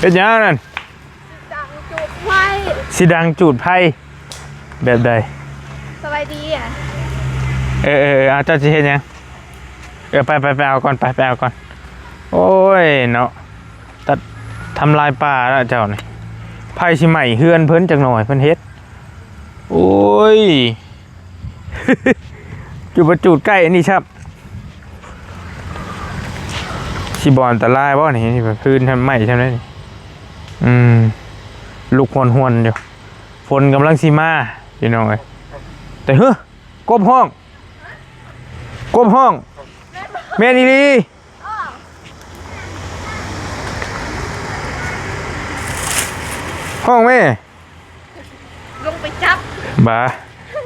ເຮັດຫຍັງນັ້ນ? ຊິດັງຈູດໄຟ. ຊິດັງຈູດໄຟແບບໃດ? ສະບາຍດີ. ເອີໆ ເຈົ້າຊິເຮັດຫຍັງ? ເອີ ໄປໆ ໄປເອົາກ່ອນ ໄປ ໄປເອົາກ່ອນ. ໂອ້ຍເນາະ ຕັດ ທຳລາຍປ່າລະເຈົ້ານີ້. ໄຟຊິໄໝ້ເຮືອນເພິ່ນຈັກໜ່ອຍ ເພິ່ນເຮັດ. ໂອ້ຍ ຈູດບໍ່ຈູດໃກ້ອັນນີ້ຊ້ຳ. ຊິບໍ່ອັນຕະລາຍບໍ່ນີ້? ນີ້ ຟືນທຳໄມ ທຳໄດນີ້? ອືມ ລຸກຮວນໆຢູ່. ຝົນກຳລັງຊິມາ ພີ່ນ້ອງເອີຍ. ແຕ່ເຮີ ກົບຮ້ອງ ກົບຮ້ອງ. ແມ່ນອີ່ຫຼີ. ຮ້ອງແມ່. ລົງໄປຈັບ. ບາ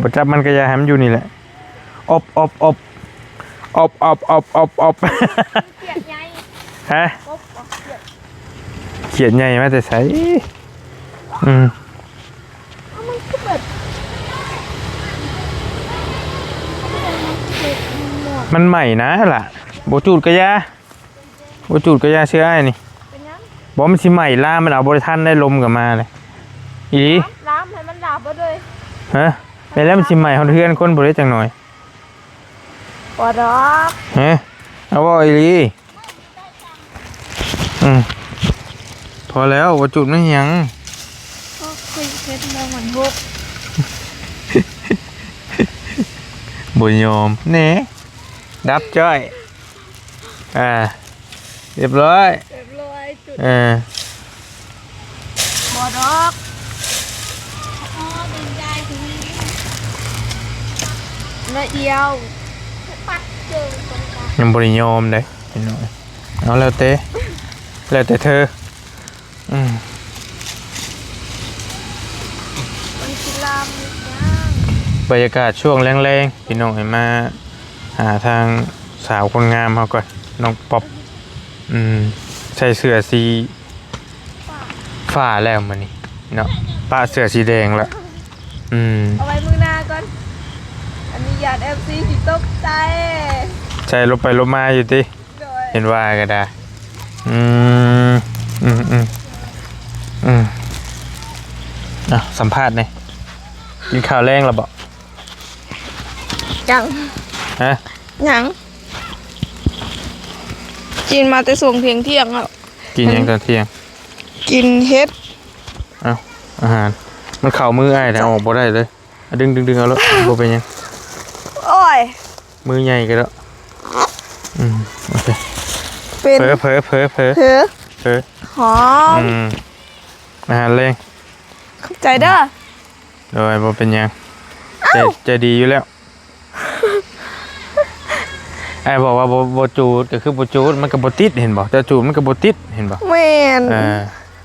ບໍ່ຈັບມັນກະຢ່າ ໃຫ້ມັນຢູ່ນີ້ແຫຼະ. ອົບ ອົບ ອົບ ອົບ ອົບ ອົບ ອົບ ອົບ. ຂຽດໃຫຍ່. ຮະ? ກົບບໍ່? ຂຽດ ຂຽດໃຫຍ່ມາແຕ່ໃສ? ອືມ ເອົາ ມັນຄືແບບ ມັນໄໝ້ນະລະ. ບໍ່ຈູດກະຢ່າ. ບໍ່ຈູດກະຢ່າ ເຊື່ອອ້າຍນີ້. ເປັນຫຍັງ? ບໍ່ ມັນຊິໄໝ້ລາມ. ມັນເອົາບໍ່ໄດ້ທັນໄດ໋ ລົມກະມາເລີຍ. ອີ່ຫຼີ. ລາມ ລາມໃຫ້ມັນລາບເບິດເລີຍ. ຮະ? ແມ່ນແລ້ວ ມັນຊິໄໝ້ຮອດເຮືອນຄົນພຸ້ນເດ້ຈັກໜ່ອຍ. ບໍ່ດອກ. ຮະ? ເອົາ ເວົ້າອີ່ຫຼີ. ອືມ ພໍແລ້ວ. ບໍ່ຈູດມັນຫຍັງ? ໂອ້ຍ ເຮັດແລ້ວມັນຫົກ. ບໍ່ຍອມແນ່. ດັບຈ້ອຍ. ອ່າ ຮຽບຮ້ອຍ ຮຽບຮ້ອຍ. ເອີ ບໍ່ດອກ. ລະອຽວ ຍັງບໍ່ໄດ້ຍອມເດ້ພີ່ນ້ອງ. ເອົາ ແລ້ວແຕ່ ແລ້ວແຕ່ເທີ. ອືມ ມັນຊິລາມຢູ່ຫຍັງ? ບັນຍາກາດຊ່ວງແລງໆ ພີ່ນ້ອງເອີຍ ມາຫາທາງສາວຄົນງາມເຮົາກ່ອນ ນ້ອງປັອບ. ອືມ ໃສ່ເສື້ອສີຟ້າແລ້ວມື້ນີ້ເນາະ ປະເສື້ອສີແດງລະ. ອືມ ເອົາໄວ້ມື້ໜ້າກ່ອນ. ອັນນີ້ຢ້ານເອັຟຊີຊິຕົກໃຈ. ໃສ່ຫຼົບໄປຫຼົບມາຢູ່ຕິ? ໂດຍ ເຫັນວ່າກໍໄດ້. ອືມ ອືມ ອືມ ອືມ. ອ່ະ ສຳພາດແດ່ ກິນຂ້າວແລງແລ້ວບໍ່? ຍັງ. ຮະ? ຍັງ. ກິນມາແຕ່ຊ່ວງທ່ຽງໆແລ້ວ. ກິນຫຍັງຕອນທ່ຽງ? ກິນເຫັດ. ເອົ້າ ອາຫານ ມັນເຂົ້າມືອ້າຍແລ້ວ ອອກບໍ່ໄດ້ເລີຍ. ດຶງໆໆເອົາໂລດ ບໍ່ເປັນຫຍັງ. ໂອ້ຍ ມືໃຫຍ່ກະເດາະ. ອືມ ໂອເຄ ເປັນ ເຜີ ເຜີ ເຜີ ເຜີ ເຜີ ຫອມ. ອືມ ອາຫານແລງ ຂອບໃຈເດີ. ໂດຍ ບໍ່ເປັນຫຍັງ ເອົ້າ ໃຈ ໃຈດີຢູ່ແລ້ວ. ອ້າຍບອກວ່າບໍ່ ບໍ່ຈູດ ກະຄືບໍ່ຈູດ ມັນກະບໍ່ຕິດ ເຫັນບໍ່? ເຈົ້າຈູດມັນກະບໍ່ຕິດ ເຫັນບໍ່? ແມ່ນ. ເອີ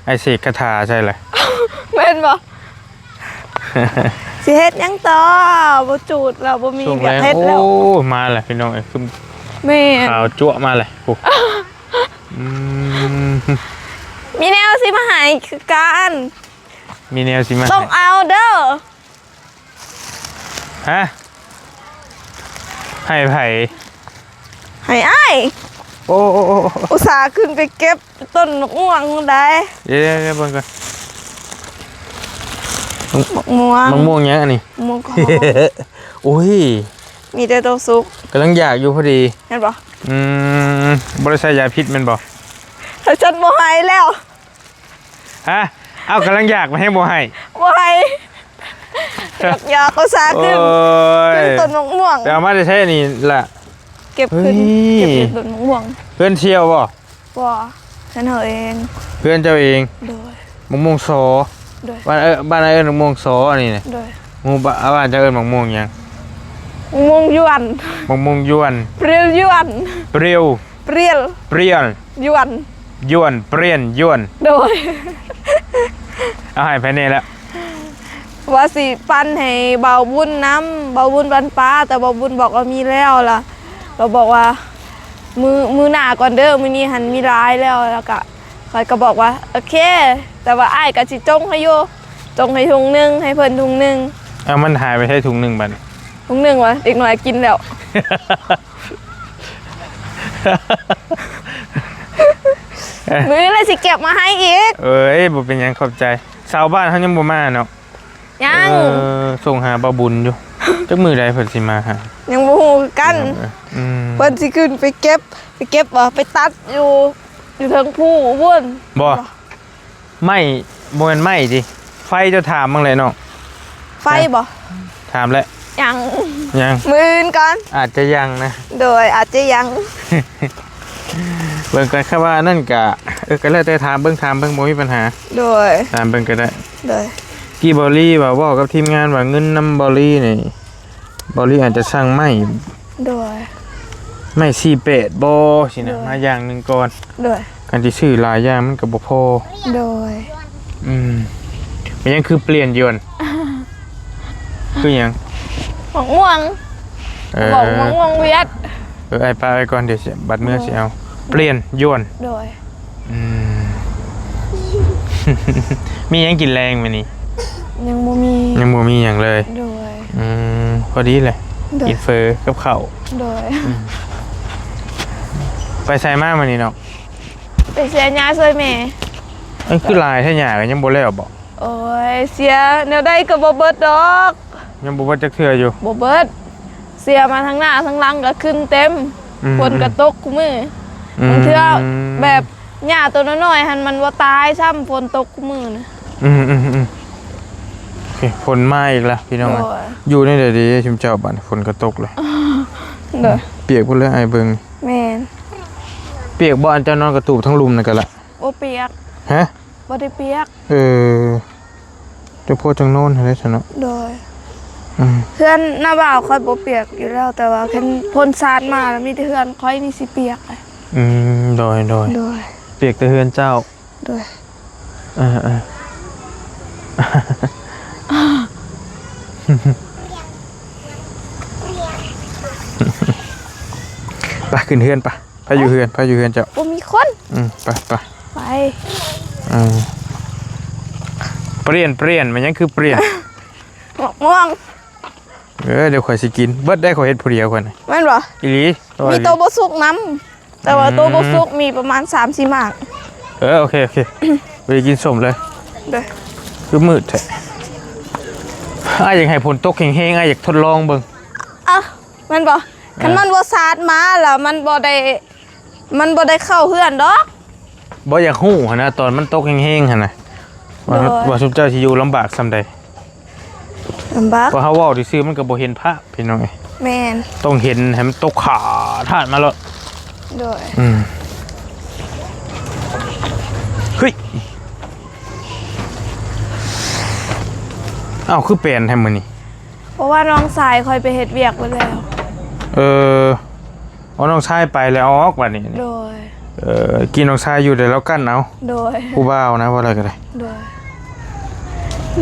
ອ້າຍເສກຄາຖາໃສ່ລະ ແມ່ນບໍ່? ຊິເຮັດຫຍັງຕໍ່? ບໍ່ຈູດແລ້ວ ບໍ່ມີວຽກເຮັດແລ້ວ. ໂອ້ ມາແລ້ວພີ່ນ້ອງເອີຍ ຄື ແມ່ນ ຂາວຈັ້ວະມາແລ້ວ. ໂອ້ ອືມ ມີແນວຊິມາໃຫ້ຄືກັນ. ມີແນວຊິມາໃຫ້ ຕ້ອງເອົາເດີ. ຮະ? ໃຫ້ໃຜ? ໃຫ້ອ້າຍ. ໂອ້ ໂອ້ ໂອ້ ອຸດສ່າຂຶ້ນໄປເກັບຕົ້ນໝາກມ່ວງໄດ໋. ດຽວໆໆ ເບິ່ງກ່ອນ ໝາກມ່ວງ. ໝາກມ່ວງຫຍັງອັນນີ້? ໝາກມ່ວງກະຮອກ. ໂອ້ຍ ມີແຕ່ໂຕສຸກ. ກຳລັງຢາກຢູ່ພໍດີ ແມ່ນບໍ່? ອືມ ບໍ່ໄດ້ໃສ່ຢາພິດແມ່ນບໍ່? ແລ້ວຊັ້ນບໍ່ໃຫ້ແລ້ວ. ຮະ? ເອົ້າ ກຳລັງຢາກ ມັນແຮງບໍ່ໃຫ້ ບໍ່ໃຫ້. ຢາກ ຢາກ ອຸດສ່າຂຶ້ນ ໂອ້ຍ ຂຶ້ນຕົ້ນໝາກມ່ວງ. ໄປເອົາມາແຕ່ໃສນີ້ລະ? ເກັບຂຶ້ນ ເອີຍ ເກັບຢູ່ຕົ້ນໝາກມ່ວງ. ເຮືອນສ່ຽວບໍ່? ບໍ່ ເຮືອນເຮົາເອງ. ເຮືອນເຈົ້າເອງ? ໂດຍ. ໝາກມ່ວງສໍ? ໂດຍ. ບ້ານເອີ ບ້ານອ້າຍເອີ້ນໝາກມ່ວງສໍອັນນີ້ນະ. ໂດຍ. ໝູ່ບ້ານ ບ້ານເຈົ້າເອີ້ນໝາກມ່ວງຫຍັງ? ໝາກມ່ວງຢວນ. ໝາກມ່ວງຢວນ. ປຽວຢວນ. ປຽວ ປຽວ ປຽວ ຢວນ ຢວນ ປຽວ ຢວນ. ໂດຍ. ເອົາໃຫ້ໃຜແດ່ລະ? ວ່າຊິປັນໃຫ້ບ່າວບຸນນຳ ບ່າວບຸນປັນປາ ແຕ່ບ່າວບຸນບອກວ່າມີແລ້ວລະ ລາວບອກວ່າ ມື້ ມື້ໜ້າກ່ອນເດີ ມື້ນີ້ຫັ້ນມີຫຼາຍແລ້ວ. ລະກະ ຂ້ອຍກະບອກວ່າ ໂອເຄ ແຕ່ວ່າອ້າຍກະຊິຈົ່ງໃຫ້ຢູ່ ຈົ່ງໃຫ້ຖົງໜຶ່ງ ໃຫ້ເພິ່ນຖົງໜຶ່ງ. ເອົາ ມັນຫາຍໄປໃສຖົງໜຶ່ງບາດນີ້? ຖົງໜຶ່ງຫວາ ເດັກນ້ອຍກິນແລ້ວ. ເ ມື້ອື່ນລະຊິເກັບມາໃຫ້ອີກ. ເອີຍ ບໍ່ເປັນຫຍັງ ຂອບໃຈ. ຊາວບ້ານເຮົາຍັງບໍ່ມາເນາະ. ຍັງ. ເອີ ສົ່ງຫາບ່າວບຸນຢູ່. ຈັກມື້ໃດເພິ່ນຊິມາຫາ? ຍັງບໍ່ຮູ້ຄືກັນ. ອືມ ເພິ່ນຊິຂຶ້ນໄປເກັບ ໄປເກັບບໍ່ ໄປຕັດຢູ່ ຢູ່ເທິງພູພຸ້ນ. ບໍ່ ໄມ້ ບໍ່ແມ່ນໄມ້ຕິ ໄຟ. ເຈົ້າຖາມເບິ່ງແຫຼະນ້ອງ. ໄຟບໍ່? ຖາມແຫຼະ. ຍັງ ຍັງ ມື້ອື່ນກ່ອນ. ອາດຈະຍັງນະ. ໂດຍ ອາດຈະຍັງ. ເບິ່ງກ່ອນ ຄັນວ່າອັນນັ້ນກະ ເອີ ກະແລ້ວແຕ່ ຖາມເບິ່ງ ຖາມເບິ່ງ ບໍ່ມີບັນຫາ. ໂດຍ ຖາມເບິ່ງກະໄດ້. ໂດຍ ກີ້ບອລລີວ່າ ເວົ້າກັບທີມງານວ່າ ເງິນນຳບອລລີນີ້ ບອລລີອາດຈະສັ່ງໄມ້. ໂດຍ ໄມ້ສີ່ແປດບໍ່ຊີ້ນະ. ໂດຍ ມາຢ່າງໜຶ່ງກ່ອນ. ໂດຍ ຄັນຊິຊື້ຫຼາຍຢ່າງມັນກະບໍ່ພໍ. ໂດຍ ອືມ ແມ່ນຫຍັງຄືປ່ຽນຢວນ? ຄືຫຍັງ? ໝາກມ່ວງ. ເອີ ບອກໝາກມ່ວງຫວຽດ. ເອີ ອ້າຍປະໄວ້ກ່ອນ ດຽວຊິ ບາດເມືອຊິເອົາ. ໂດຍ ປ່ຽນຢວນ. ໂດຍ ອືມ ມີຫຍັງກິນແລງມື້ນີ້? ຍັງບໍ່ມີ ຍັງບໍ່ມີຫຍັງເລີຍ. ໂດຍ ອືມ ພໍດີແຫຼະ. ໂດຍ ກິນເຝີກັບເຂົ້າ. ໂດຍ ອືມ ໄປໃສມາມື້ນີ້ນ້ອງ? ໄປເສຍຫຍ້າຊ່ວຍແມ່. ເອີ ຄືຫຼາຍແທ້ ຫຍ້າກະຍັງບໍ່ແລ້ວບໍ? ໂອ້ຍ ເສຍແນວໃດກະບໍ່ເບິດດອກ. ຍັງບໍ່ເບິດຈັກເທື່ອຢູ່? ບໍ່ເບິດ. ເສຍມາທັງໜ້າທັງຫຼັງກະຂຶ້ນເຕັມ. ອືມ ຝົນກະຕົກຄູ່ມື້. ອືມ ບາງເທື່ອແບບຫຍ້າໂຕນ້ອຍໆຫັ້ນມັນບໍ່ຕາຍຊ້ຳ ຝົນຕົກຄູ່ມື້ນະ. ອືມໆໆ ໂອເຄ ຝົນມາອີກລະພີ່ນ້ອງ. ໂດຍ ຢູ່ແນວໃດດີຊຸມເຈົ້າ ບາດຝົນກະຕົກລະ? ໂດຍ ປຽກພຸ້ນເລີຍ ອ້າຍເບິ່ງ. ແມ່ນ ປຽກບໍ່ ອັນເຈົ້ານອນກະຕູບທັງລຸ່ມນັ້ນກະລະ? ບໍ່ປຽກ. ຮະ? ບໍ່ໄດ້ປຽກ. ເອີ ເຈົ້າພໍ່ຈັ່ງນອນຫັ້ນແຫຼະຊັ້ນເນາະ. ໂດຍ ອືມ ເຮືອນນ້າບ່າວຂ້ອຍບໍ່ປຽກຢູ່ແລ້ວ ແຕ່ວ່າຄັນຝົນສາດມາລະມີແຕ່ເຮືອນຂ້ອຍນີ້ຊິປຽກ. ອືມ ໂດຍໆ ໂດຍ ປຽກແຕ່ເຮືອນເຈົ້າ. ໂດຍ ເອີໆ ໄປຂຶ້ນເຮືອນປະ. ໃຜຢູ່ເຮືອນ ໃຜຢູ່ເຮືອນເຈົ້າ? ບໍ່ມີຄົນ. ອືມ ໄປ ໄປ ໄປ. ເອີ ປ່ຽນ ປ່ຽນ ແມ່ນຫຍັງຄືປ່ຽນ? ໝາກມ່ວງ. ເອີ ດຽວຂ້ອຍຊິກິນເບິດໄດ໋ ຂ້ອຍເຮັດຜູ້ດຽວຂ້ອຍນະ. ແມ່ນບໍ່? ອີ່ຫຼີ. ມີໂຕບໍ່ສຸກນຳ ແຕ່ວ່າ ອືມ ໂຕບໍ່ສຸກມີປະມານສາມສີ່ໝາກ. ເອີ ໂອເຄ ໂອເຄ ບໍ່ໄດ້ກິນສົ້ມເລີຍ. ໂດຍ ຄືມືດແທ້. ອ້າຍຢາກໃຫ້ຝົນຕົກແຮງໆ ອ້າຍຢາກທົດລອງເບິ່ງ. ອະ ແມ່ນບໍ່? ຄັນມັນບໍ່ສາດມາລະມັນບໍ່ໄດ້ ມັນບໍ່ໄດ້ເຂົ້າເຮືອນດອກ. ບໍ່ຢາກຮູ້ຫັ້ນນະ ຕອນມັນຕົກແຮງໆຫັ້ນນະ ວ່າ ໂດຍ ວ່າຊຸມເຈົ້າຊິຢູ່ລຳບາກສ່ຳໃດ. ລຳບາກ. ເພາະເຮົາເວົ້າຊື່ໆມັນກະບໍ່ເຫັນພາບພີ່ນ້ອງເອີຍ. ແມ່ນ ຕ້ອງເຫັນໃຫ້ມັນຕົກຂາດທາດມາໂລດ. ໂດຍ ອືມ ເຮີ້ຍ ອ້າວ ຄືແປນແທ້ມື້ນີ້? ເພາະວ່ານ້ອງຊາຍຂ້ອຍໄປເຮັດວຽກເບິດແລ້ວ. ເອີ ເອົານ້ອງຊາຍໄປແລ້ວອອກບາດນີ້. ໂດຍ ເອີ ກີ້ນ້ອງຊາຍຢູ່ແລ້ວກັນເອົາ. ໂດຍ ຜູ້ບ່າວນະ ວ່າແລ້ວກະໄດ້. ໂດຍ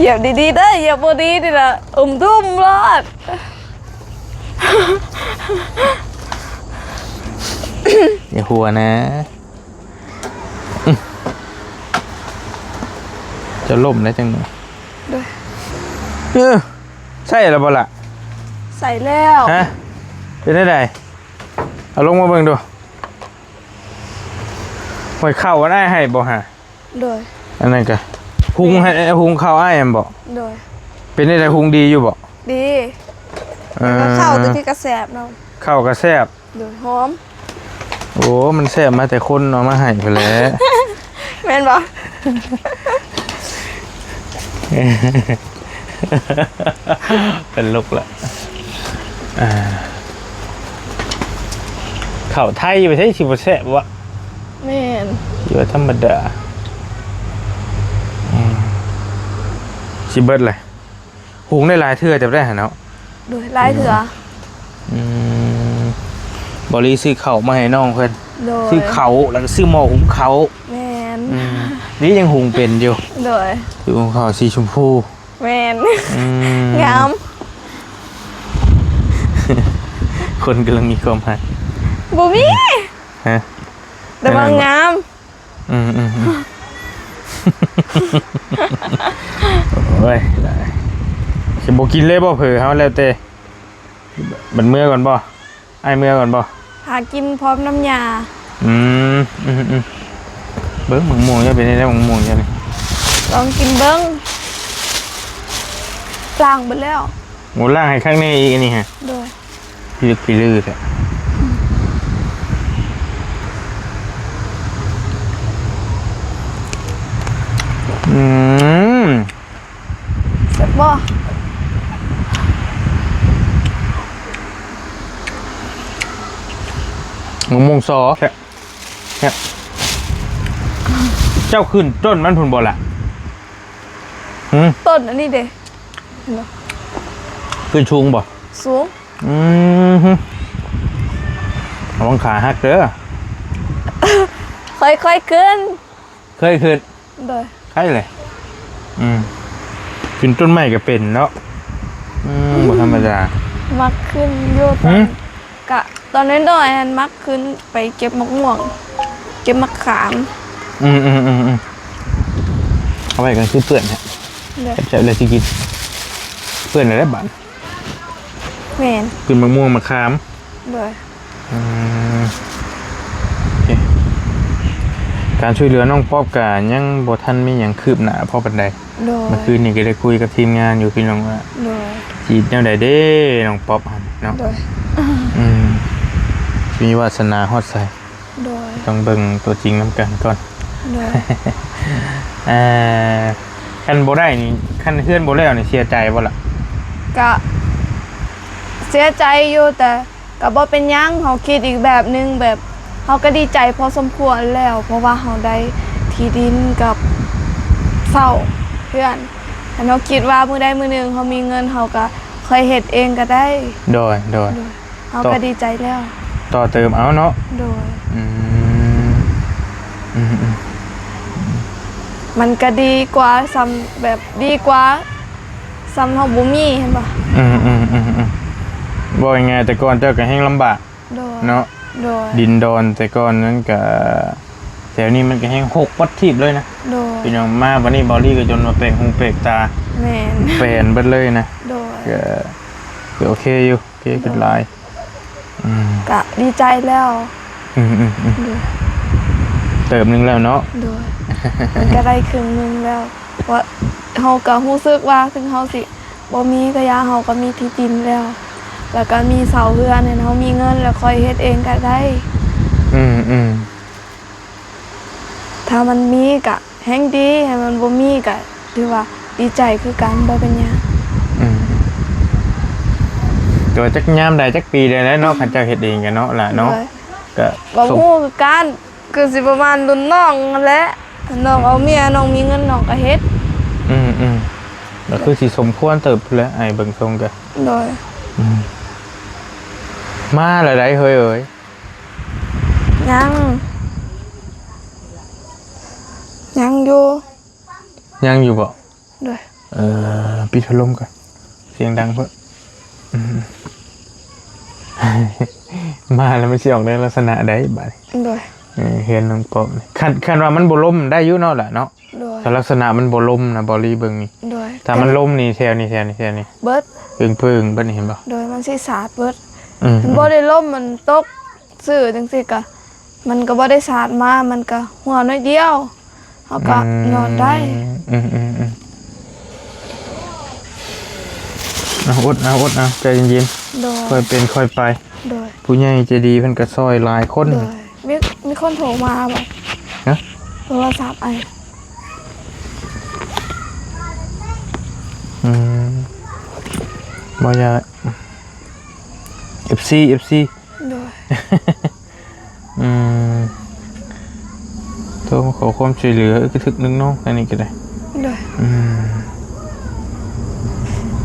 ຢຽບດີໆເດີ ຢຽບບໍ່ດີນີ້ລະ ອຸ້ມຕຸ້ມໂລດ. ຢ່າຫົວນະ. ອືມ ຈະລົ້ມໄດ້ຈັ່ງໃດ? ໂດຍ ເອີ ໃສ່ແລ້ວບໍ່ລະ? ໃສ່ແລ້ວ. ຮະ? ເປັນແນວໃດ? ເອົາລົງມາເບິ່ງດູ. ຫ້ອຍ ເຂົ້າອັນອ້າຍໃຫ້ບໍ່ຫາ? ໂດຍ ອັນນັ້ນກະ ຫຸງໃຫ້ ຫຸງເຂົ້າອ້າຍຫັ້ນບໍ? ໂດຍ ເປັນຈັ່ງໃດ ຫຸງດີຢູ່ບໍ? ດີ. ເອີ ແລ້ວກໍເຂົ້າໂຕນີ້ກະແຊບເນາະ. ເຂົ້າກະແຊບ. ໂດຍ ຫອມ. ໂອ້ ມັນແຊບມາແຕ່ຄົນເອົາມາໃຫ້ພຸ້ນແຫຼະ. ແມ່ນບໍ່? ເປັນລຸກລະ. ອ່າ ເຂົ້າໄທໄປໃສຊິບໍ່ແຊບວະ? ແມ່ນ ຊິວ່າທຳມະດາ. ອືມ ຊິເບິດແຫຼະ. ຫຸງໄດ້ຫຼາຍເທື່ອເຕີບໄດ໋ຫັ້ນເນາະ. ໂດຍ ຫຼາຍເທື່ອ. ອືມ ອືມ ບໍລີຊື້ເຂົ້າມາໃຫ້ນ້ອງເພິ່ນ. ໂດຍ ຊື້ເຂົ້າ ແລ້ວກະຊື້ໝໍ້ຫຸງເຂົ້າ. ແມ່ນ ອືມ ນີ້ຍັງຫຸງເປັນຢູ່. ໂດຍ ຊື້ຫຸງເຂົ້າສີຊົມພູ. ແມ່ນ ອືມ ງາມ. ຄົນກຳລັງມີຄວາມຮັກ. ບໍ່ມີ. ຮະ? ແຕ່ວ່າງາມ. ອືມໆໆ ໂອ້ຍ ຊິບໍ່ກິນເລີຍບໍ່ເຜີເຮົາ? ແລ້ວແຕ່. ບັດເມືອກ່ອນບໍ່? ອ້າຍເມືອກ່ອນບໍ່? ຫາກິນພ້ອມນຳຍ່າ. ອືມ ອືມໆ ເບິ່ງໝາກມ່ວງເຈົ້າເປັນແນວໃດ ໝາກມ່ວງເຈົ້ານີ້ ລອງກິນເບິ່ງ. ລ້າງເບິດແລ້ວ. ໂອ້ ລ້າງໃຫ້ຄັກແນ່ອີກອັນນີ້ຮະ. ໂດຍ. ພິລຶກພິລືແທ້. ອືມ ແຊບບໍ່? ໝາກມ່ວງຊໍ ແຊບ ແຊບ. ເຈົ້າຂຶ້ນຕົ້ນມັນພຸ້ນບໍ່ລະ? ຫື? ຕົ້ນອັນນີ້ເດ້ ເຫັນບໍ່? ຂຶ້ນສູງບໍ່? ສູງ. ອືມ ລະວັງຂາຫັກເດີ. ຄ່ອຍໆຂຶ້ນ. ເຄີຍຂຶ້ນ? ໂດຍ. ໄຄແຫຼະ. ອືມ ຂຶ້ນຕົ້ນໄມ້ກໍເປັນເນາະ. ອືມ ບໍ່ທຳມະດາ. ມັກຂຶ້ນຢູ່ຕອນ ຫື? ກະຕອນນ້ອຍໆຫັ້ນມັກຂຶ້ນໄປເກັບໝາກມ່ວງ ເກັບໝາກຂາມ. ອືມໆໆໆ ເອົາໄວ້ກາງຄືນເປື້ອນແທ້. ໂດຍ. ແຊບໆ ແລ້ວຊິກິນ ເປື້ອນແລ້ວບາດ. ແມ່ນ. ຂຶ້ນໝາກມ່ວງໝາກຂາມ. ໂດຍ. ອືມ ໂອເຄ ການຊ່ວຍເຫຼືອນ້ອງປັອບກະຍັງບໍ່ທັນມີຫຍັງຄືບໜ້າພໍປານໃດ. ໂດຍ. ເມື່ອຄືນນີ້ກໍໄດ້ຄຸຍກັບທີມງານຢູ່ພີ່ນ້ອງວ່າ ໂດຍ ຊິເຮັດແນວໃດເດ້ນ້ອງປັອບຫັ້ນເນາະ. ໂດຍ. ອືມ ມີວາສະໜາຮອດໃສ. ໂດຍ. ຕ້ອງເບິ່ງຕົວຈິງນຳກັນກ່ອນ. ໂດຍ. ເອີ ຄັນບໍ່ໄດ້ນີ້ ຄັນເຮືອນບໍ່ແລ້ວນີ້ເສຍໃຈບໍ່ລະ? ກະເສຍໃຈຢູ່ ແຕ່ ກໍບໍ່ເປັນຫຍັງ ເຮົາຄິດອີກແບບໜຶ່ງ ແບບເຮົາກໍດີໃຈພໍສົມຄວນແລ້ວ ເພາະວ່າເຮົາໄດ້ທີ່ດິນກັບເຊົ່າເຮືອນ. ຄັນເຮົາຄິດວ່າມື້ໃດມື້ໜຶ່ງເຮົາມີເງິນ ເຮົາກໍຄ່ອຍເຮັດເອງກໍໄດ້. ໂດຍ ໂດຍ. ໂດຍ. ເຮົາກໍດີໃຈແລ້ວ. ຕໍ່ເຕີມເອົາເນາະ. ໂດຍ. ອືມ ອືມໆ ມັນກໍດີກວ່າ ສ່ຳແບບ ດີກວ່າສ່ຳເຮົາບໍ່ມີ ເຫັນບໍ່? ອືມໆໆໆ ເວົ້າງ່າຍໆ ແຕ່ກ່ອນເຈົ້າກໍແຮ່ງລຳບາກ. ໂດຍ. ເນາະ. ໂດຍ. ດິນດອນແຕ່ກ່ອນນັ້ນກໍ ແຖວນີ້ມັນກໍແຮ່ງຮົກປອດທີບເລີຍນະ. ໂດຍ. ພີ່ນ້ອງ ມາບັດນີ້ເບົາລີກໍຈົນວ່າແປກຫູແປກຕາ. ແມ່ນ. ແປນເບິດເລີຍນະ. ໂດຍ. ກໍ ກໍໂອເຄຢູ່. ໂອເຄ ໂດຍ ຂຶ້ນຫຼາຍ. ອືມ ກະດີໃຈແລ້ວ. ອືມໆໆ ໂດຍ ເຕີບໜຶ່ງແລ້ວເນາະ. ໂດຍ. ມັນກະໄດ້ເຄິ່ງໜຶ່ງແລ້ວ ເພາະເຮົາກະຮູ້ສຶກວ່າ ເຖິງເຮົາຊິບໍ່ມີກະຢ່າ ເຮົາກະມີທີ່ດິນແລ້ວ ແລ້ວກະມີເຊົ່າເຮືອນ ໃຫ້ເຮົາມີເງິນ ແລ້ວຄ່ອຍເຮັດເອງກະໄດ້. ອືມໆ ຖ້າມັນມີກະ ແຮ່ງດີ ຖ້າມັນບໍ່ມີກະຖືວ່າດີໃຈຄືກັນ ບໍ່ເປັນຫຍັງ. ອືມ ແຕ່ວ່າຈັກຍາມໃດ ຈັກປີໃດແຫຼະເນາະ ຄັນເຈົ້າເຮັດເອງກະເນາະຫຼະເນາະ. ໂດຍ. ກະບໍ່ຮູ້ຄືກັນ ຄືຊິປະມານລຸ້ນນ້ອງຫັ້ນແຫຼະ ນ້ອງເອົາເມຍ ນ້ອງມີເງິນ ນ້ອງກະເຮັດ. ອືມໆ ກະຄືຊິສົມຄວນເຕີບພຸ້ນແຫຼະ ອ້າຍເບິ່ງຊົງກະ. ໂດຍ. ອືມ ມາລະໃດເຮີ້ຍເອີຍ? ຍັງ ຍັງຢູ່. ຍັງຢູ່ບໍ່? ໂດຍ. ເອີ ປິດພັດລົມກ່ອນ ສຽງດັງໂພດ. ອືມ ມາແລ້ວມັນຊິອອກໃນລັກສະນະໃດບາດນີ້? ໂດຍ. ເອີ ເຮືອນນ້ອງປອບນີ້ ຄັນ ຄັນວ່າມັນບໍ່ລົມໄດ້ຢູ່ເນາະລະເນາະ. ໂດຍ. ຖ້າລັກສະນະມັນບໍ່ລົມນະ ເບົາລີເບິ່ງນີ້. ໂດຍ. ຖ້າມັນລົມນີ້ ແຖວນີ້ ແຖວນີ້ ແຖວນີ້ ເບິດ ເພິ່ງໆ ເບິດນີ້ ເຫັນບໍ່? ໂດຍ. ມັນຊິສາດເບິດ. ອືມ ຄັນບໍ່ໄດ້ລົມ ມັນຕົກ ຊື່ຈັ່ງຊີ້ກະ ມັນກະບໍ່ໄດ້ສາດມາ ມັນກະຮົ່ວໜ້ອຍດຽວ ເຮົາກະ ອືມ ນອນໄດ້. ອືມໆໆ ເອົາ ອົດເອົາ ອົດເອົາ ໃຈເຢັນໆ. ໂດຍ. ຄ່ອຍເປັນຄ່ອຍໄປ. ໂດຍ. ຜູ້ໃຫຍ່ໃຈດີເພິ່ນກະຊ່ອຍຫຼາຍຄົນ. ໂດຍ. ມີ ມີຄົນໂທມາບໍ່? ຮະ? ໂທລະສັບອ້າຍ. ອືມ ບໍ່ຢາກ ເອັຟຊີ ເອັຟຊີ. ໂດຍ. ອືມ ໂທມາຂໍຄວາມຊ່ວຍເຫຼືອ ອຶກກະທຶກໜຶ່ງເນາະ ອັນນີ້ກະໄດ້. ໂດຍ. ອືມ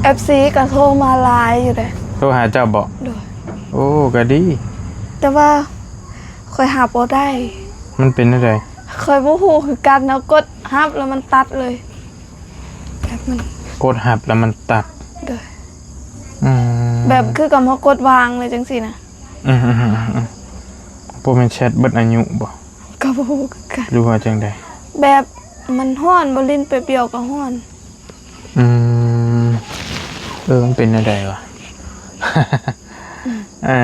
ເອັຟຊີກະໂທມາຫຼາຍຢູ່ເດ້. ໂທຫາເຈົ້າບໍ? ໂດຍ. ໂອ້ ກະດີ ແຕ່ວ່າຂ້ອຍຮັບບໍ່ໄດ້. ມັນເປັນແນວໃດ? ຂ້ອຍບໍ່ຮູ້ຄືກັນ ເຮົາກົດຮັບແລ້ວມັນຕັດເລີຍ ແບບມັນ ກົດຮັບແລ້ວມັນຕັດ. ໂດຍ. ອືມ ແບບຄືກັບເຮົາກົດວາງເລີຍຈັ່ງຊີ້ນະ. ອືມໆໆໆ ບໍ່ແມ່ນແຊັດເບິດອາຍຸບໍ? ກະບໍ່ຮູ້ຄືກັນ. ຫຼືວ່າຈັ່ງໃດ? ແບບມັນຮ້ອນ ບໍ່ຫຼິ້ນແປັບດຽວກະຮ້ອນ. ອືມ ເອີ ມັນເປັນແນວໃດວະ? ອືມ ອ່າ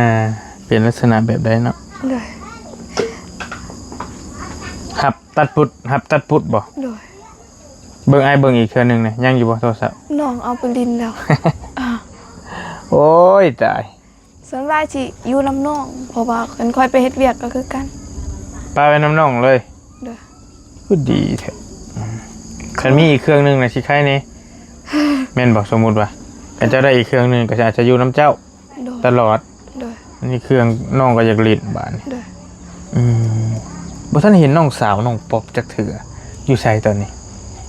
ເປັນລັກສະນະແບບໃດເນາະ? ໂດຍ. ຮັບຕັດປຸດ ຮັບຕັດປຸດບໍ່? ໂດຍ. ເບິ່ງອ້າຍເບິ່ງອີກເທື່ອໜຶ່ງນະ ຍັງຢູ່ບໍ່ໂທລະສັບ? ນ້ອງເອົາໄປຫຼິ້ນແລ້ວ. ໂອ້ຍຕາຍ. ສ່ວນຫຼາຍຊິຢູ່ນຳນ້ອງ ເພາະວ່າຄັນຂ້ອຍໄປເຮັດວຽກກໍຄືກັນ. ປະໄວ້ນຳນ້ອງເລີຍ? ໂດຍ. ຄືດີແທ້. ຄັນມີອີກເຄື່ອງໜຶ່ງນະຊິໄຄແດ່ ແມ່ນບໍ່? ສົມມຸດວ່າ ຄັນເຈົ້າໄດ້ອີກເຄື່ອງໜຶ່ງ ກໍອາດຈະຢູ່ນຳເຈົ້າ ໂດຍ ຕະຫຼອດ. ໂດຍ. ອັນນີ້ເຄື່ອງນ້ອງກໍຢາກຫຼິ້ນບາດນີ້. ໂດຍ. ອືມ ບໍ່ທັນເຫັນນ້ອງສາວນ້ອງປັອບຈັກເທື່ອ ຢູ່ໃສຕອນນີ້?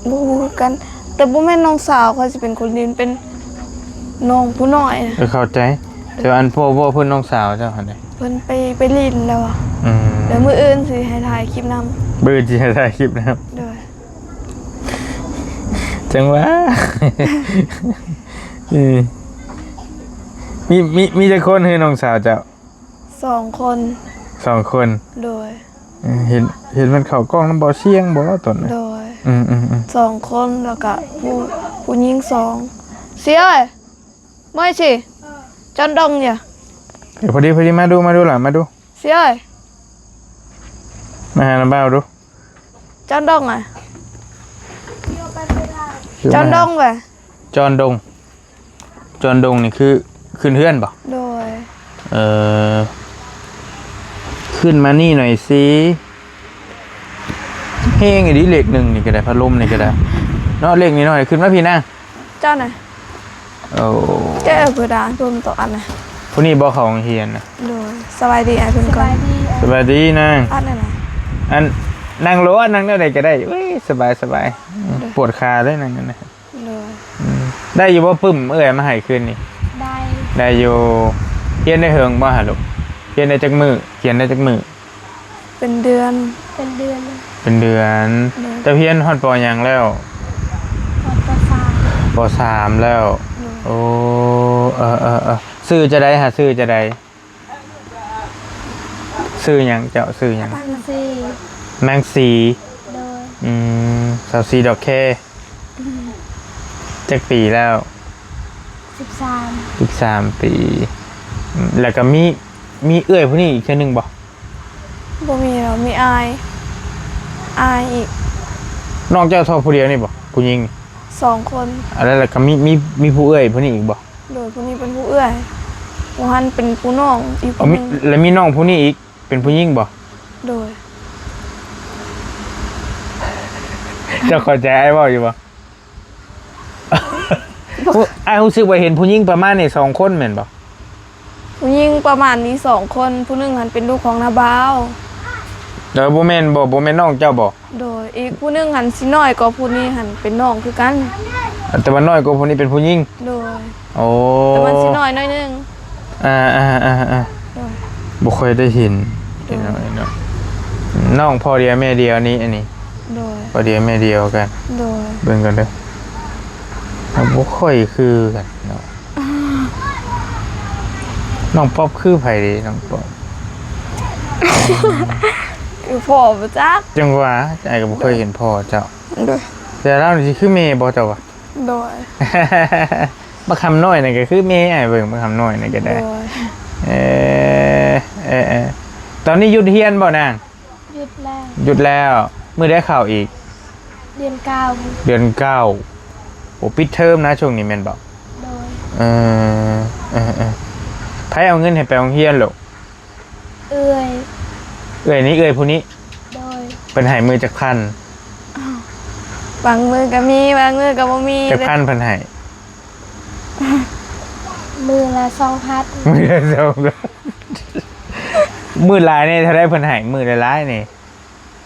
ບໍ່ຮູ້ຄືກັນ ແຕ່ບໍ່ແມ່ນນ້ອງສາວ ຂ້ອຍຊິເປັນຄົນຫຼິ້ນ ເປັນນ້ອງຜູ້ນ້ອຍນະ. ເອີ ເຂົ້າໃຈ. ແຕ່ວ່າອັນພໍ່ ພໍ່ເພິ່ນນ້ອງສາວເຈົ້າຫັ້ນເດ? ເພິ່ນໄປ ໄປຫຼິ້ນແລ້ວ. ອືມ. ແລ້ວມື້ອື່ນຊິໃຫ້ຖ່າຍຄລິບນຳ. ມື້ອື່ນຊິໃຫ້ຖ່າຍຄລິບນຳ. ໂດຍ. ຈັ່ງຫວະ ເອີ ມີ ມີ ມີຈັກຄົນເຮີ້ ນ້ອງສາວເຈົ້າ? ສອງຄົນ. ສອງຄົນ. ໂດຍ. ເອີ ເຫັນ ເຫັນມັນເຂົ້າກ້ອງນຳບໍ່ ສຽງບໍ່ຕອນນັ້ນ? ໂດຍ. ອືມໆໆ ສອງຄົນ ແລ້ວກະຜູ້ ຜູ້ຍິງສອງ. ເສຍເອີຍ ເມື່ອຍຊິ ຈອນດົງເດ. ເອີ ພໍດີ ພໍດີ ມາດູ ມາດູຫຼານ ມາດູ. ເສຍເອີຍ ມາຫານ້າບ່າວດູ. ຈອນດົງອະ ຈອນດົງເວີຍ. ຈອນດົງ ຈອນດົງນີ້ຄືຂຶ້ນເຮືອນບໍ່? ໂດຍ. ເອີ ຂຶ້ນມານີ້ໜ້ອຍຊິ. ແຮງອີ່ຫຼີເລກໜຶ່ງນີ້ກໍໄດ້ ພັດລົມນີ້ກໍໄດ້ເນາະ ເລກນ້ອຍໆ. ຂຶ້ນມາພີ້ນາງ. ເຈົ້ານະ. ໂອ້ ເຈົ້າເພິດາ ເພິ່ນຕົກອັນນະ. ຜູ້ນີ້ບໍ່ເຂົ້າໂຮງຮຽນນະ? ໂດຍ. ສະບາຍດີອ້າຍເພິ່ນກ່ອນ. ສະບາຍດີນາງ. ອັນນັ້ນນະ ອັນ ນັ່ງໂລດ ນັ່ງແນວໃດກໍໄດ້. ເອີຍ ສະບາຍ ສະບາຍ. ໂດຍ. ປວດຂາເດ້ນັ່ງນັ້ນນະ. ໂດຍ. ອືມ ໄດ້ຢູ່ບໍ່ປຶ້ມເອື້ອຍມາໃຫ້ຄືນນີ້? ໄດ້ ໄດ້ຢູ່. ຮຽນໄດ້ເຫິງບໍ່ຫາລູກ? ຮຽນໄດ້ຈັກມື້? ຮຽນໄດ້ຈັກມື້? ເປັນເດືອນ. ເປັນເດືອນ. ເປັນເດືອນ. ໂດຍ. ເຈົ້າຮຽນຮອດ ປ.ຫຍັງແລ້ວ? ຮອດ ປ.ສາມ. ປ.ສາມ ແລ້ວ. ໂດຍ. ໂອ້ ເອີໆໆ ຊື່ຈະໃດຫາ ຊື່ຈະໃດ? ຊື່ຫຍັງເຈົ້າ? ຊື່ຫຍັງ? ນາງສີ. ນາງສີ. ໂດຍ. ອືມ ສາວສີດອກແຄ. ອືມ ຈັກປີແລ້ວ? ສິບສາມ. ສິບສາມປີ. ອືມ ແລ້ວກໍມີ ມີເອື້ອຍຜູ້ນີ້ອີກເທື່ອໜຶ່ງບໍ່? ບໍ່ມີແລ້ວ ມີອ້າຍ ອ້າຍອີກ. ນ້ອງເຈົ້າເທົ່າຜູ້ດຽວນີ້ບໍ່? ຜູ້ຍິງນີ້ ສອງຄົນ. ອາ ແລ້ວ ແລ້ວກໍມີ ມີ ມີຜູ້ເອື້ອຍຜູ້ນີ້ອີກບໍ່? ໂດຍ. ຜູ້ນີ້ເປັນຜູ້ເອື້ອຍ ຜູ້ຫັ້ນເປັນຜູ້ນ້ອງອີກ. ອໍ ມີ ຜູ້ໜຶ່ງ. ແລ້ວມີນ້ອງຜູ້ນີ້ອີກ ເປັນຜູ້ຍິງບໍ່? ໂດຍ. ເຈົ້າເຂົ້າໃຈອ້າຍເວົ້າຢູ່ບໍ່? ອ້າຍຮູ້ສຶກວ່າເຫັນຜູ້ຍິງປະມານນີ້ສອງຄົນແມ່ນບໍ່? ຜູ້ຍິງປະມານນີ້ສອງຄົນ ຜູ້ໜຶ່ງຫັ້ນເປັນລູກຂອງນ້າບ່າວ. ເອີ ບໍ່ແມ່ນບໍ່ ບໍ່ແມ່ນນ້ອງເຈົ້າບໍ່? ໂດຍ. ອີກຜູ້ໜຶ່ງຫັ້ນຊິນ້ອຍກວ່າຜູ້ນີ້ຫັ້ນ ເປັນນ້ອງຄືກັນ. ແຕ່ວ່ານ້ອຍກວ່າຜູ້ນີ້ເປັນຜູ້ຍິງ? ໂດຍ. ໂອ້ ແຕ່ມັນຊິນ້ອຍໜ້ອຍໜຶ່ງ. ອ່າໆໆໆ. ໂດຍ. ບໍ່ຄ່ອຍໄດ້ເຫັນ. ໂດຍ. ເຫັນເນາະ ເຫັນເນາະ. ນ້ອງພໍ່ດຽວແມ່ດຽວນີ້ ອັນນີ້. ໂດຍ. ພໍ່ດຽວແມ່ດຽວກັນ. ໂດຍ. ເບິ່ງກ່ອນເດີ ບໍ່ຄ່ອຍຄືກັນເນາະ. ນ້ອງປັອບຄືໃຜເດ ນ້ອງປັອບ? ຄືພໍ່ບໍ່ຈັກ. ຈັ່ງວ່າ ອ້າຍກໍບໍ່ເຄີຍເຫັນພໍ່ເຈົ້າ. ໂດຍ. ແຕ່ລາວນີ້ຊິຄືແມ່ບໍ່ເຈົ້າວ່າ? ໂດຍ. ບັກຫຳນ້ອຍນັ້ນກໍຄືແມ່ ອ້າຍເບິ່ງບັກຫຳນ້ອຍນັ້ນກໍໄດ້. ໂດຍ. ເອີ ເອີ ເອີ ຕອນນີ້ຢຸດຮຽນບໍ່ນາງ? ຢຸດແລ້ວ. ຢຸດແລ້ວ. ມື້ໃດເຂົ້າອີກ? ເດືອນເກົ້າ. ເດືອນເກົ້າ. ໂອ້ ປິດເທີມນະຊ່ວງນີ້ແມ່ນບໍ່? ໂດຍ. ເອີ ເອີ ເອີ ໃຜເອົາເງິນໃຫ້ໄປໂຮງຮຽນລູກ? ເອື້ອຍ. ເອື້ອຍນີ້ ເອື້ອຍຜູ້ນີ້? ໂດຍ. ເພິ່ນໃຫ້ມື້ຈັກພັນ? ບາງມື້ກໍມີ ບາງມື້ກໍບໍ່ມີ. ຈັກພັນເພິ່ນໃຫ້? ມື້ລະສອງພັນ. ມື້ລະສອງພັນ. ມື້ຫຼາຍນີ້ເທົ່າໃດເພິ່ນໃຫ້? ມື້ຫຼາຍໆນີ້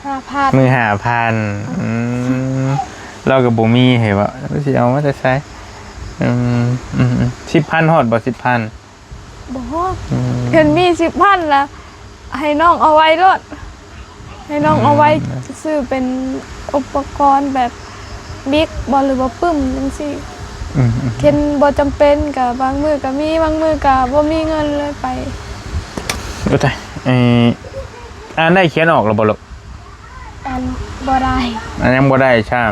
ຫ້າພັນ. ມື້ຫ້າພັນ. ອືມ ລາວກໍບໍ່ມີໃຫ້ເວົ້າ ລາວຊິເອົາມາແຕ່ໃສ? ອືມ ອືມ ອືມ ສິບພັນຮອດບໍ່? ສິບພັນ. ບໍ່ຮອດ. ອືມ ຄັນມີສິບພັນລະ ໃຫ້ນ້ອງເອົາໄວ້ໂລດ ໃຫ້ນ້ອງເອົາໄວ້ ອືມ ຊື້ເປັນອຸປະກອນແບບບິກບໍ່ ຫຼືວ່າປຶ້ມຈັ່ງຊີ້. ອືມ ອືມ ຄັນບໍ່ຈຳເປັນກະບາງມື້ກະມີ ບາງມື້ກະບໍ່ມີເງິນເລີຍໄປ. ໂອ້ຕາຍ. ເອີ ອ່ານໄດ້ຂຽນອອກແລ້ວບໍ່ລູກ? ອ່ານບໍ່ໄດ້. ອ່ານຍັງບໍ່ໄດ້ຊ້ຳ.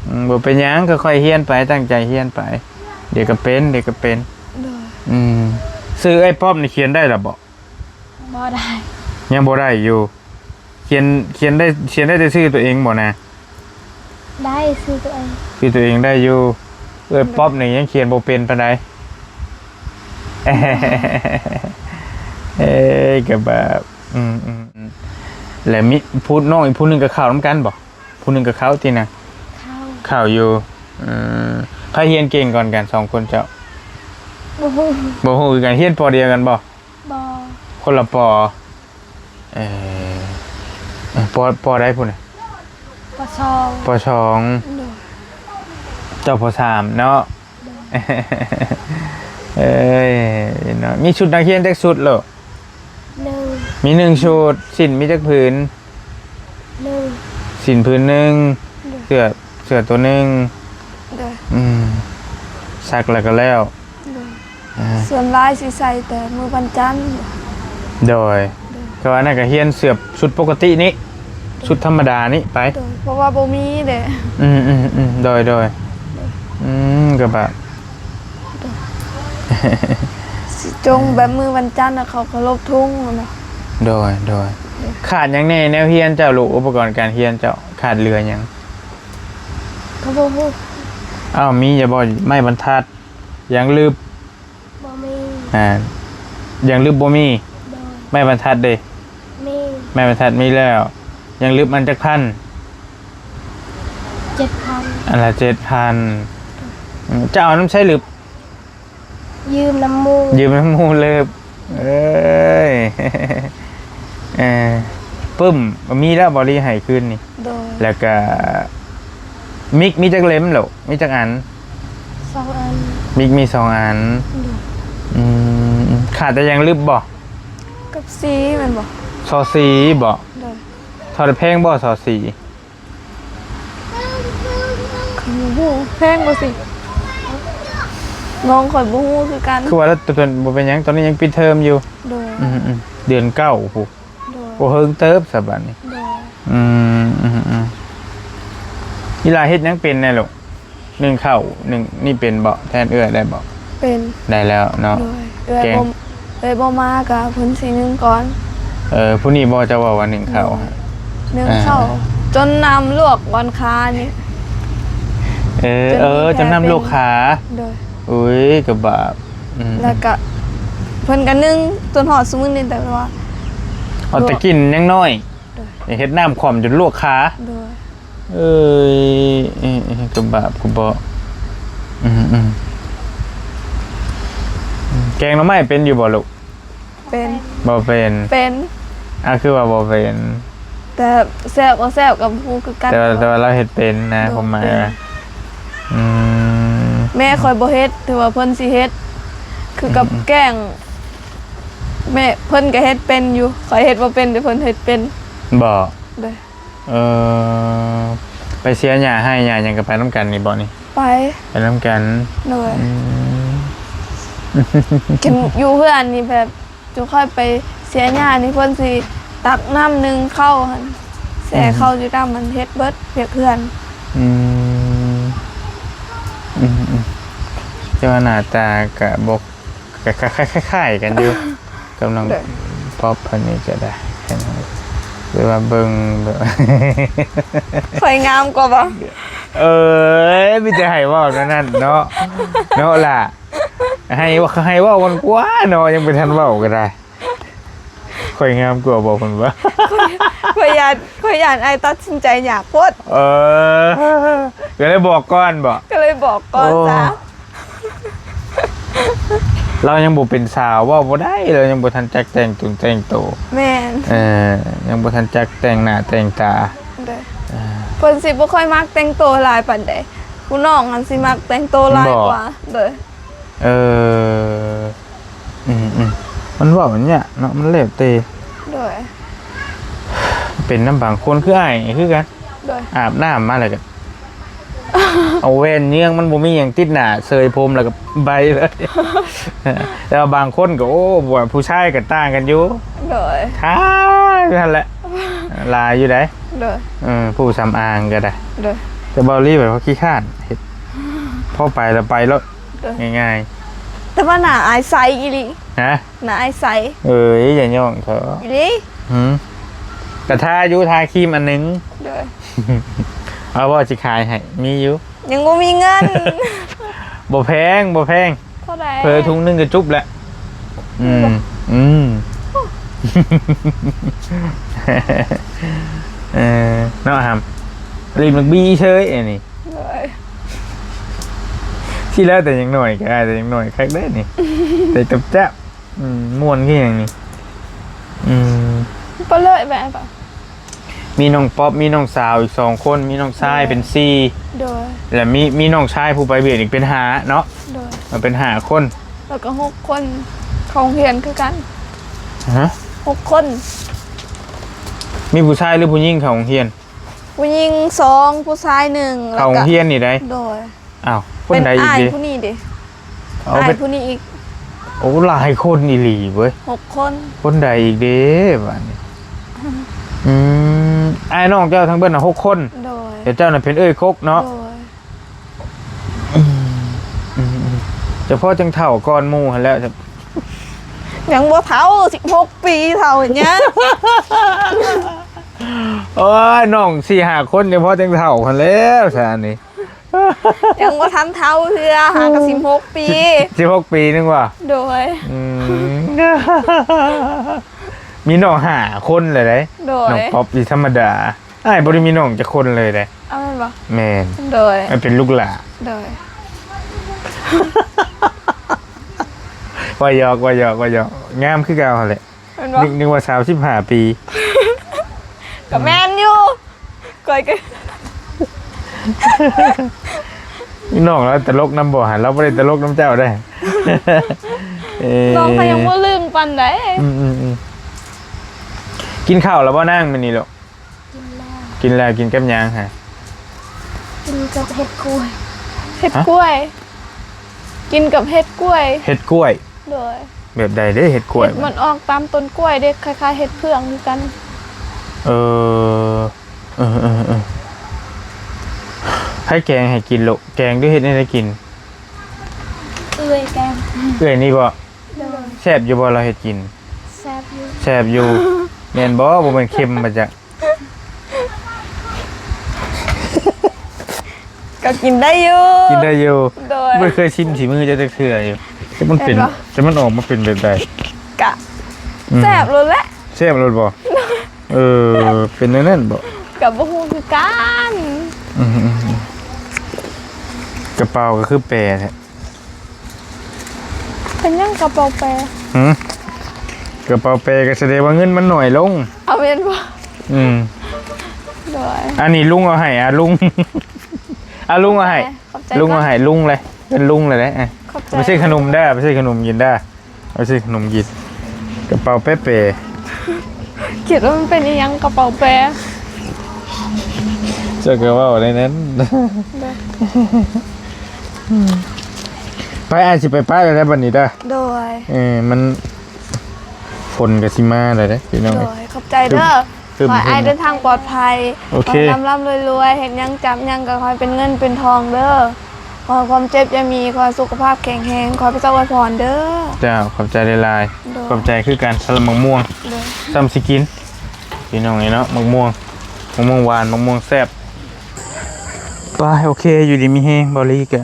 ອືມ ບໍ່ເປັນຫຍັງ ຄ່ອຍໆຮຽນໄປ ຕັ້ງໃຈຮຽນໄປ ດຽວກໍເປັນ ດຽວກໍເປັນ. ໂດຍ. ອືມ ຊື່ເອື້ອຍປອບນີ້ຂຽນໄດ້ແລ້ວບໍ່? ບໍ່ໄດ້. ຍັງບໍ່ໄດ້ຢູ່. ຂຽນ ຂຽນໄດ້ ຂຽນໄດ້ແຕ່ຊື່ຕົວເອງບໍ່ນະ? ໄດ້ຊື່ຕົວເອງ ຊື່ຕົວເອງໄດ້ຢູ່. ເອື້ອຍ ໂດຍ ປັອບນີ້ຍັງຂຽນບໍ່ເປັນປານໃດ. ເອີຍ ກໍແບບ ອືມໆ ແລ້ວມີຜູ້ນ້ອງອີກຜູ້ໜຶ່ງກໍເຂົ້ານຳກັນບໍ່? ຜູ້ໜຶ່ງກໍເຂົ້າຕິນະ? ເຂົ້າ ເຂົ້າຢູ່. ເອີ ໃຜຮຽນເກັ່ງກ່ອນກັນສອງຄົນເຈົ້າ? ບໍ່ຮູ້ ບໍ່ຮູ້ຄືກັນ. ຮຽນ ປໍ ດຽວກັນບໍ່? ບໍ່ ຄົນລະ ປໍ. ເອີ ປໍ ປໍໃດພຸ້ນນະ? ປໍສອງ ປໍສອງ. ໂດຍ ເຈົ້າ ປໍສາມເນາະ. ໂດຍ ເອີຍເນາະ ມີຊຸດນັກຮຽນຈັກຊຸດໂລ? ໜຶ່ງ ມີໜຶ່ງຊຸດ. ສິ້ນມີຈັກຜືນ? ໜຶ່ງ ສິ້ນຜືນໜຶ່ງ. ໂດຍ ເສື້ອ ເສື້ອຕົວໜຶ່ງ. ໂດຍ ອືມ ຊັກແລ້ວກໍແລ້ວ. ໂດຍ ອ່າ ສ່ວນຫຼາຍຊິໃສ່ແຕ່ມື້ວັນຈັນ. ໂດຍ ໂດຍ ແຕ່ວ່ານັ້ນກໍຮຽນເສື້ອຊຸດປົກກະຕິນີ້ ໂດຍ ຊຸດທຳມະດານີ້ໄປ. ໂດຍ ເພາະວ່າບໍ່ມີເດ້. ອືມໆໆ ໂດຍໆ ໂດຍ ອືມ ກໍແບບ ໂດຍ ຊິຈົງແບບມື້ວັນຈັນນະ ເຂົາເຄົາລົບທຸງນະ. ໂດຍໆ ໂດຍ ຂາດຫຍັງແດ່ແນວຮຽນເຈົ້າລູກ? ອຸປະກອນການຮຽນເຈົ້າຂາດເຫຼືອຫຍັງ? ກໍບໍ່ຮູ້. ອ້າວ ມີຢູ່ບໍ່ ໄມ້ບັນທັດ? ຢາງລຶບ? ບໍ່ມີ. ອ່າ ຢາງລຶບບໍ່ມີ. ໂດຍ ໄມ້ບັນທັດເດ? ມີ. ໄມ້ບັນທັດມີແລ້ວ. ຢາງລຶບອັນຈັກພັນ? ເຈັດພັນ. ອັນລະເຈັດພັນ. ອືມ ເຈົ້າເອົານຳໃສລຶບ? ຢືມນຳໝູ່. ຢືມນຳໝູ່ລຶບ. ເອີຍ ເອີ ປຶ້ມ ມີແລ້ວບໍ່ລີໃຫ້ຄືນນີ້? ໂດຍ ແລ້ວກະ ມິກມີຈັກເຫຼັ້ມລູກ? ມີຈັກອັນ? ສອງອັນ. ມິກມີສອງອັນ. ໂດຍ ອືມ ຂາດແຕ່ຢາງລຶບບໍ່? ກັບສີແມ່ນບໍ່? ຊໍສີບໍ່? ໂດຍ ເທົ່າໃດແພງບໍ່ ຊໍສີ? ຂ້ອຍບໍ່ຮູ້ ແພງບໍ່ສີ? ນ້ອງຂ້ອຍບໍ່ຮູ້ຄືກັນ. ຄືວ່າແລ້ວ ໂຕ ໂຕ ບໍ່ເປັນຫຍັງ ຕອນນີ້ຍັງປິດເທີມຢູ່. ໂດຍ ອືມໆ ເດືອນເກົ້າພຸ້ນ. ໂດຍ ໂອ້ ເຮິງເຕີບຊະບາດນີ້. ໂດຍ ອືມໆໆ ອີ່ຫຼ້າເຮັດຫຍັງເປັນແດ່ລູກ? ໜຶ້ງເຂົ້າ ໜຶ້ງນີ້ເປັນບໍ່? ແທນເອື້ອຍໄດ້ບໍ່? ເປັນ. ໄດ້ແລ້ວເນາະ. ໂດຍ ເອື້ອຍ ແກງ ບໍ່ ເອື້ອຍບໍ່ມາກະເພິ່ນຊິໜຶ້ງກ່ອນ. ເອີ ຜູ້ນີ້ບໍ່ ເຈົ້າເວົ້າວ່າໜຶ້ງເຂົ້າ? ໂດຍ ໜຶ້ງເຂົ້າ ອ່າ ຈົນນ້ຳລວກບ່ອນຂານີ້. ເອີ ຈົນ ເອີ ມີແຜ ຈົນນ້ຳລວກຂາ. ເປັນ. ໂດຍ ອຸ້ຍ ກະບາບ. ອືມ ແລ້ວກະເພິ່ນກະໜຶ້ງຈົນຮອດຊຸມື້ນີ້ ແຕ່ວ່າ ເອົາແຕ່ກິນຍັງນ້ອຍ. ໂດຍ ເຮັດນ້ຳຂອມຈົນລວກຂາ. ໂດຍ ເອີຍ ເອີຍ ເອີຍ ກະບາບກະເບາະ. ອືມໆ ແກງໜໍ່ໄມ້ເປັນຢູ່ບໍ່ລູກ? ເປັນ. ບໍ່ເປັນ? ເປັນ. ອ້າວ ຄືວ່າບໍ່ເປັນ? ແຕ່ແຊບບໍ່ແຊບກະບໍ່ຮູ້ຄືກັນ. ແຕ່ວ່າ ແຕ່ວ່າລາວເຮັດເປັນນະ. ໂດຍ ຄວາມໝາຍ ເປັນ. ອືມ ແມ່ຂ້ອຍບໍ່ເຮັດ ຖືວ່າເພິ່ນຊິເຮັດ ຄືກັບ ອືມໆ ແກງ ແມ່ເພິ່ນກະເຮັດເປັນຢູ່. ຂ້ອຍເຮັດບໍ່ເປັນ ແຕ່ເພິ່ນເຮັດເປັນ. ບໍ່? ໂດຍ ເອີ ໄປເສຍຫຍ້າໄຮ່ຫຍ້າຫຍັງກໍໄປນຳກັນນີ້ບໍ່ນີ້? ໄປ ໄປນຳກັນ. ໂດຍ ອືມ ຄັນຢູ່ເຮືອນນີ້ແບບ ຈຸຂ້ອຍໄປເສຍຫຍ້ານີ້ ເພິ່ນຊິຕັກນ້ຳໜຶ້ງເຂົ້າຫັ້ນ ແຊ່ ອືມ ເຂົ້າຢູ່ນ້ຳ ມັນເຮັດເບິດວຽກເຮືອນ. ອືມ ອືມໆ ແຕ່ວ່າໜ້າຕາກະບໍ່ ກະ ກະ ຄ້າຍໆກັນຢູ່ ກຳລັງ ໂດຍ ປັອບເພິ່ນນີ້ກະໄດ້ ແຕ່ວ່າເບິ່ງແບບ ຂ້ອຍງາມກວ່າບໍ່? ເອີຍ ມີແຕ່ໃຫ້ເວົ້າແນວນັ້ນເນາະ ເນາະຫຼ້າ ໃຫ້ ໃຫ້ເວົ້າກ່ອນກວ່າເນາະ ຍັງບໍ່ທັນເວົ້າກະໄດ້. ຂ້ອຍງາມກວ່າບໍ່ເພິ່ນວ່າ? ຂ້ອຍ ຂ້ອຍຢ້ານ ຂ້ອຍຢ້ານອ້າຍຕັດສິນໃຈຍາກໂພດ. ເອີ ກະເລີຍບອກກ່ອນບໍ່? ກະເລີຍບອກກ່ອນ ໂອ້ ຊະ. ລາວຍັງບໍ່ເປັນສາວ ເວົ້າບໍ່ໄດ້ ລາວຍັງບໍ່ທັນຈັກແຕ່ງຕົນແຕ່ງໂຕ. ແມ່ນ. ເອີ ຍັງບໍ່ທັນຈັກແຕ່ງໜ້າແຕ່ງຕາ. ໂດຍ. ເອີ ເພິ່ນຊິບໍ່ຄ່ອຍມັກແຕ່ງໂຕຫຼາຍປານໃດ ຜູ້ນ້ອງຫັ້ນຊິມັກແຕ່ງໂຕຫຼາຍກວ່າ. ບໍ່. ໂດຍ. ເອີ ອືມໆ ມັນເວົ້າອັນເນີ້ຍເນາະ ມັນແລ້ວແຕ່. ໂດຍ. ເປັນນຳບາງຄົນ ຄືອ້າຍນີ້ຄືກັນ. ໂດຍ. ອາບນ້ຳມາແລ້ວກະ ເອົາແວ່ນເຍືອງ ມັນບໍ່ມີຫຍັງຕິດໜ້າ ເຊີຍຜົມແລ້ວກະໄປເລີຍ. ແຕ່ວ່າບາງຄົນກະ ໂອ້ ຜູ້ຊາຍກະຕ່າງກັນຢູ່. ໂດຍ. ທ້າຍຫັ້ນແຫຼະ ຫຼາຍຢູ່ໃດ໋. ໂດຍ. ເອີ ຜູ້ສຳອາງກະໄດ້. ໂດຍ. ແຕ່ເບົາລີແບບວ່າຂີ້ຄ້ານເຮັດ ພໍໄປລະໄປໂລດ. ໂດຍ. ງ່າຍໆ ແຕ່ວ່າໜ້າອ້າຍໃສອີ່ຫຼີ. ຮະ? ໜ້າອ້າຍໃສ. ເອີຍ ຢ່າຍ້ອງເຖາະ. ອີ່ຫຼີ. ຫື? ກະທາຢູ່ ທາຄຣີມອັນໜຶ່ງ. ໂດຍ. ເອົາບໍ່ ຊິຂາຍໃຫ້ ມີຢູ່. ຍັງບໍ່ມີເງິນ. ບໍ່ແພງ ບໍ່ແພງ. ເທົ່າໃດ? ເຜີ ຖົງໜຶ່ງກະຈຸບແຫຼະ. ອືມ ອືມ ເອີ ເນາະຫຳ ຫຼິ້ນໝາກບີເຊີຍອັນນີ້. ໂດຍ. ທີ່ແລ້ວແຕ່ຍັງໜ້ອຍ ກະອາຍແຕ່ຍັງໜ້ອຍຄັກເດ້ນີ້. ແຕ່ຈັບ ອືມ ມ່ວນຄືຫຍັງນີ້. ອືມ ໄປເລີຍແບບ ມີນ້ອງປັອບ ມີນ້ອງສາວອີກສອງຄົນ ມີນ້ອງຊາຍເປັນສີ່. ໂດຍ. ແລະ ມີ ມີນ້ອງຊາຍຜູ້ໄປວຽກອີກເປັນຫ້າເນາະ. ໂດຍ. ເປັນຫ້າຄົນ ແລ້ວກໍຫົກຄົນເຂົ້າໂຮງຮຽນຄືກັນ. ຮະ? ຫົກຄົນ. ມີຜູ້ຊາຍຫຼືຜູ້ຍິງເຂົ້າໂຮງຮຽນ? ຜູ້ຍິງສອງ ຜູ້ຊາຍໜຶ່ງ. ເຂົ້າໂຮງຮຽນນີ້ໃດ? ໂດຍ. ອ້າວ ຄົນໃດອີກເດ? ເປັນອ້າຍຜູ້ນີ້ເດ. ເອົາ ອ້າຍຜູ້ນີ້ອີກ. ໂອ້ ຫຼາຍຄົນອີ່ຫຼີເວີຍ. ຫົກຄົນ. ຄົນໃດອີກເດບາດນີ້? ອືມ ອ້າຍນ້ອງເຈົ້າທັງເບິດນະຫົກຄົນ. ໂດຍ. ແຕ່ເຈົ້ານະເປັນເອື້ອຍກົກເນາະ. ໂດຍ. ອືມ ອືມ ອືມ ເຈົ້າພໍ່ຈັ່ງເຖົ້າກ່ອນໝູ່ຫັ້ນແລ້ວ. ຍັງບໍ່ເຖົ້າ ສິບຫົກປີເຖົ້າຫຍັງ. ໂອ້ຍ ນ້ອງສີ່ຫ້າຄົນ ເຈົ້າພໍ່ຈັ່ງເຖົ້າຫັ້ນແລ້ວຊະອັນນີ້. ຍັງບໍ່ທັນເຖົ້າເທື່ອ ຫາກະສິບຫົກປີ. ສິບຫົກປີໜຶ່ງວ່າ. ໂດຍ. ອືມ ມີນ້ອງຫ້າຄົນແລ້ວເດ້. ໂດຍ. ນ້ອງປັອບນີ້ທຳມະດາ ອ້າຍບໍ່ໄດ້ມີນ້ອງຈັກຄົນເລີຍເດ້. ອ້າວ ແມ່ນບໍ່? ແມ່ນ. ໂດຍ. ອ້າຍເປັນລູກຫຼ້າ. ໂດຍ. ວ່າຫຍອກ ວ່າຫຍອກ ວ່າຫຍອກ ງາມຄືເກົ່າຫັ້ນແຫຼະ. ແມ່ນບໍ່? ນຶກ ນຶກວ່າສາມສິບຫ້າປີ. ກະແມ່ນຢູ່. ຂ້ອຍກະ ນ້ອງລາວຕະຫຼົກນຳບໍ່ຫັ້ນ? ລາວບໍ່ໄດ້ຕະຫຼົກນຳເຈົ້າເດ້. ເອີ ນ້ອງກະຍັງບໍ່ລຶ້ງປານໃດ. ອືມໆໆ ກິນເຂົ້າແລ້ວບໍ່ນາງມື້ນີ້ລູກ? ກິນແລ້ວ. ກິນແລ້ວ ກິນກັບຫຍັງຫະ? ກິນກັບເຫັດກ້ວຍ. ເຫັດກ້ວຍ. ຮະ? ກິນກັບເຫັດກ້ວຍ. ເຫັດກ້ວຍ. ໂດຍ. ແບບໃດເດ້ເຫັດກ້ວຍ? ເຫັດມັນອອກຕາມຕົ້ນກ້ວຍເດ້ ຄ້າຍໆເຫັດເຜືອກຄືກັນ. ເອີ ເອີໆໆ ໃຜແກງໃຫ້ກິນລູກ? ແກງຫຼືເຮັດແນວໃດກິນ? ເອື້ອຍແກງ. ເອື້ອຍນີ້ບໍ່? ໂດຍ. ແຊບຢູ່ບໍ່ລາວເຮັດກິນ? ແຊບຢູ່. ແຊບຢູ່. ແມ່ນບໍ່? ບໍ່ແມ່ນເຄັມບໍ່ຈັກ? ກໍກິນໄດ້ຢູ່. ກິນໄດ້ຢູ່. ໂດຍ. ບໍ່ເຄີຍຊິມສີມືເຈົ້າຈັກເທື່ອຢູ່. ແຕ່ມັນເປັນ ແມ່ນບໍ່? ແຕ່ມັນອອກມາເປັນແບບໃດ? ກະ ອືມ ແຊບໂລດແຫຼະ. ແຊບໂລດບໍ່? ເອີ ເປັນແນວນັ້ນບໍ່? ກໍບໍ່ຮູ້ຄືກັນ. ອືມໆໆ ກະເປົາກໍຄືແປແທ້. ເປັນຫຍັງກະເປົາແປ? ຫື? ກະເປົາແປກໍສະແດງວ່າເງິນມັນໜ້ອຍລົງ. ເອົາແມ່ນບໍ່? ອືມ ໂດຍ. ອັນນີ້ລຸງເອົາໃຫ້ ອາ ລຸງ ອາ ລຸງເອົາໃຫ້. ຂອບໃຈ ລຸງເອົາໃຫ້ ລຸງເລີຍ ເປັນລຸງເລີຍເດ້. ຂອບໃຈ. ໄປຊື້ຂະໜົມເດີ ໄປຊື້ຂະໜົມກິນເດີ. ເອົາຊິ ຂະໜົມກິນ ກະເປົາແປແປ. ຄິດວ່າມັນເປັນອີ່ຫຍັງ ກະເປົາແປ. ເຈົ້າກໍເວົ້າໄດ້ນັ້ນ. ໄປ ອ້າຍຊິໄປປະແລ້ວໄດ໋ບັດນີ້ເດີ. ໂດຍ. ເອີ ມັນ ຝົນກໍຊິມາແລ້ວເດ້ພີ່ນ້ອງ. ໂດຍ ຂອບໃຈເດີ. ຂໍໃຫ້ອ້າຍເດີນທາງປອດໄພ. ໂອເຄ. ຂໍໃຫ້ລ່ຳໆລວຍໆ ເຮັດຫຍັງຈັບຫຍັງກໍຂໍໃຫ້ເປັນເງິນເປັນທອງເດີ. ຂໍໃຫ້ຄວາມເຈັບຢ່າມີ ຂໍໃຫ້ສຸຂະພາບແຂງແຮງ ຂໍໃຫ້ພະເຈົ້າອວຍພອນເດີ. ເຈົ້າ ຂອບໃຈຫຼາຍໆ. ໂດຍ. ຂອບໃຈຄືກັນສຳລັບໝາກມ່ວງ. ໂດຍ. ຊ້ຳຊິກິນ ພີ່ນ້ອງເອີຍເນາະ ໝາກມ່ວງ ໝາກມ່ວງຫວານ ໝາກມ່ວງແຊບ. ໄປ ໂອເຄ ຢູ່ດີມີແຮງ. ເບົາລີກະ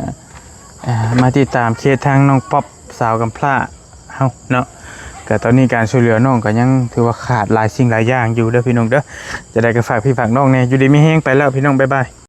ອ່າ ມາຕິດຕາມເຄສທາງນ້ອງປັອບ ສາວກຳພ້າເຮົາເນາະ. ກະຕອນນີ້ການຊ່ວຍເຫຼືອນ້ອງກະຍັງຖືວ່າຂາດຫຼາຍສິ່ງຫຼາຍຢ່າງຢູ່ເດີພີ່ນ້ອງເດີ. ຈັ່ງໃດກໍຝາກພີ່ຝາກນ້ອງແດ່. ຢູ່ດີມີແຮງ ໄປແລ້ວພີ່ນ້ອງ ບາຍບາຍ.